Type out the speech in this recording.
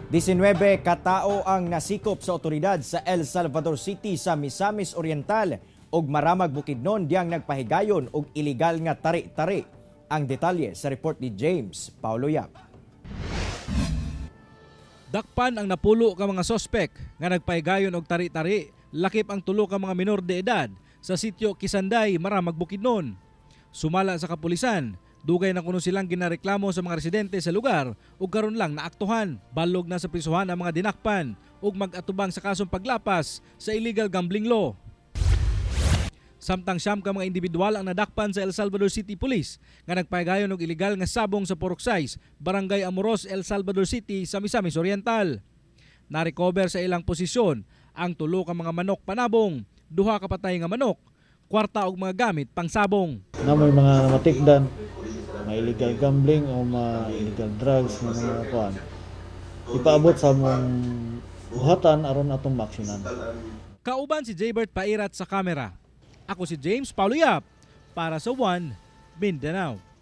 19 katao ang nasikop sa otoridad sa El Salvador City sa Misamis Oriental ug Maramag, Bukidnon diyang nagpahigayon og illegal nga tari-tari. Ang detalye sa report ni James Paulo Yap. Dakpan ang napulo ka mga sospek nga nagpahigayon og tari-tari, lakip ang tulo ka mga minor de edad sa sitio Kisanday, Maramag, Bukidnon. Sumala sa kapulisan, dugay na kuno silang ginareklamo sa mga residente sa lugar ug karon lang naaktuhan. Balog na sa prisuhan ang mga dinakpan ug mag-atubang sa kasong paglapas sa illegal gambling law. Samtang 9 ka mga individual ang nadakpan sa El Salvador City Police nga nagpahigayon og ilegal nga sabong sa Purok 6, Barangay Amoros, El Salvador City sa Misamis Oriental. Na-recover sa ilang posisyon ang tulo ka mga manok panabong, duha ka patay nga manok, kwarta ug mga gamit pangsabong. Na may mga matikdan, may illegal gambling o mga illegal drugs nga mga kuan. Ipaabot sa among buhatan aron atong maaksyonan. Kauban si Jaybert Pairat sa kamera. Ako si James Paulo Yap para sa One Mindanao.